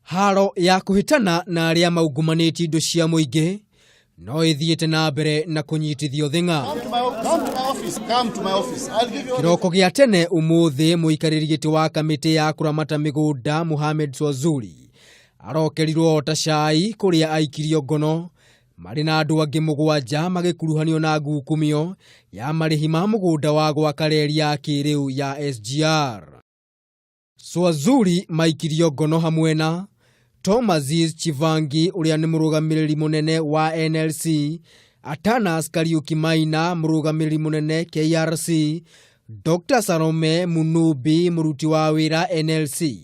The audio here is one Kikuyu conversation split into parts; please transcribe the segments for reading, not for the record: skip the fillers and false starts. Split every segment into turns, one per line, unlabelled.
Haro ya kũhĩtana na arĩa maungumanĩtie indo cia mũingĩ no ĩthiĩte na mbere na kũnyitithio thĩng'a. Kĩroko gĩa tene ũmũthĩ mũikarĩri gĩtĩ wa kamĩtĩ ya kũramata mĩgũnda Mohamed Swazuri arokerirwo ta cai kũrĩa aikirio ngono marĩ na andũ angĩ mũgwanja magĩkuruhanio na ngukumio ya marĩhi ma mũgũnda wa gwaka reri ya kĩrĩu ya SGR. Swazuri maikirio ngono hamwe na Thomas Chivangi ũrĩa nĩ mũrũgamĩrĩri mũnene wa NLC, Atanas Kariuki Maina mũrũgamĩrĩri mũnene KRC, Dr. Salome Munubi mũruti wa wĩra NLC,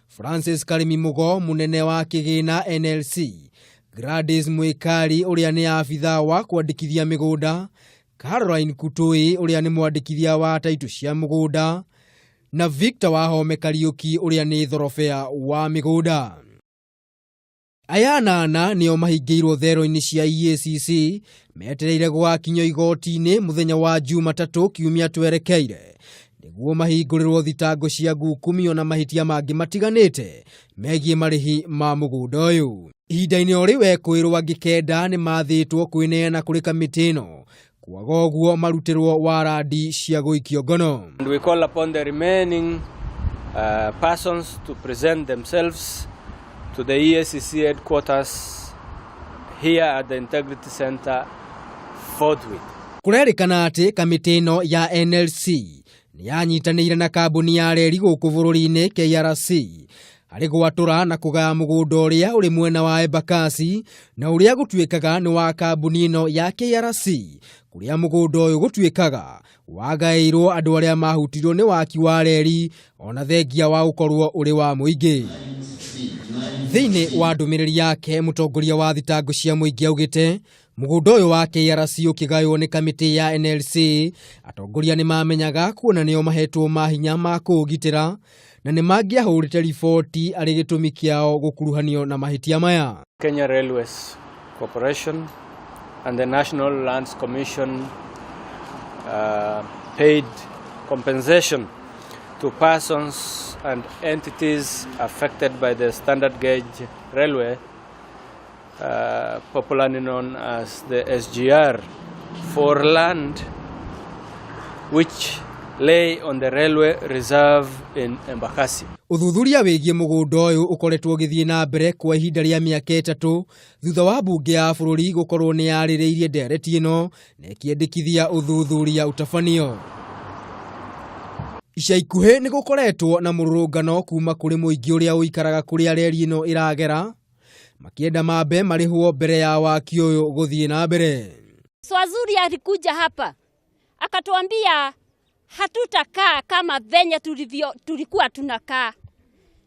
Francis Karimi Mugo mũnene wa kĩgĩna NLC, Gladys Mwikari ũrĩa nĩ abithaa wa kwandĩkithia mĩgũnda, Caroline Kutui ũrĩa nĩ mwandĩkithia wa taitũ cia mũgũnda, na Victor Wahome Kariuki ũrĩa nĩ thorobea wa mĩgũnda. Aya anana nĩo mahingĩirwo thero-inĩ cia EACC metereire gũgakinyio igoti-inĩ mũthenya wa Jumatatũ kiumia twerekeire nĩguo mahingũrĩrwo thitango cia ngukumio na mahĩtia mangĩ matiganĩte megiĩ marĩhi ma mũgũnda ũyũ. Ihinda-inĩ o rĩu ekũĩrwo angĩ kenda nĩ mathĩtwo kwĩneana kũrĩ kamĩtĩ ĩno kwaga ũguo marutĩrwo warandi cia gũikio ngono.
And we call upon the remaining persons to present themselves to the EACC headquarters here at the Integrity Center forthwith.
Kũrerĩkana atĩ kamĩtĩ ĩno ya NLC nĩ yanyitanĩire na kambuni ya reri gũkũ bũrũri-inĩ KRC harĩ gwatũra na kũgaya mũgũnda ũrĩa ũrĩ mwena wa Embakasi na ũrĩa gũtuĩkaga nĩ wa kambuni ĩno ya KRC kũrĩa mũgũnda ũyũ gũtuĩkaga wagaĩirwo andũ arĩa mahutirio nĩ waki wa reri ona thengia wa gũkorwo ũrĩ wa mũingĩ. Thĩinĩ wa ndũmĩrĩri yake mũtongoria wa thitango cia mũingĩ augĩte mũgũnda ũyũ wa KRC ũkĩgaywo nĩ kamĩtĩ ya NLC atongoria nĩ mamenyaga kuona nĩo mahetwo mahinya ma kũũgitĩra na nĩ mangĩahũrĩte riboti arĩ gĩtũmi kĩao gũkuruhanio na mahĩtia maya.
Kenya Railways Corporation and the National Lands Commission paid compensation to persons and entities affected by the standard gauge railway, popularly known as the SGR, for land which lay on the railway reserve in Embakasi.
Ũthuthuria wĩgiĩ mũgũnda ũyũ ũkoretwo ũgĩthiĩ na mbere kwa ihinda rĩa mĩaka ĩtatũ thutha wa mbunge ya bũrũri gũkorwo nĩ yarĩrĩirie ndereti ĩno na ĩkĩendekithia ũthuthuria ũtabanio. Ica ikuhĩ nĩ gũkoretwo na mũrũrũngano kuma kũrĩ mũingĩ ũrĩa ũikaraga kũrĩa reri ĩno ĩragera makĩenda mambe marĩhwo mbere ya waki ũyũ gũthiĩ na mbere.
Swazuri alikuja hapa akatuambia hatutakaa kama venye tulivyo tulikuwa tunakaa,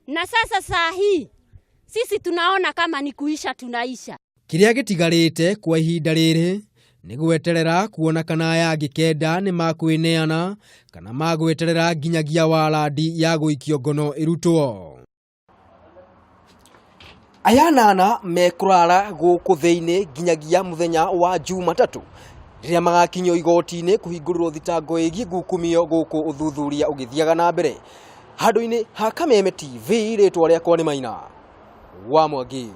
na sasa saa hii sisi tunaona kama ni kuisha tunaisha.
Kĩrĩa gĩtigarĩte kwa ihinda rĩrĩ nĩ gweterera kuona kana aya angĩ kenda nĩ makwĩneana kana magweterera nginyagia warandi ya gũikio ngono ĩrutwo. Aya anana mekũrara gũkũ thĩinĩ nginyagia mũthenya wa Jumatatũ rĩrĩa magakinyio igoti-inĩ kũhingũrĩrwo thitango ĩgiĩ ngukumio gũkũ ũthuthuria ũgĩthiaga na mbere. Handũ-inĩ ha Kameme TV rĩtwa rĩakwa nĩ Maina wa Mwangi.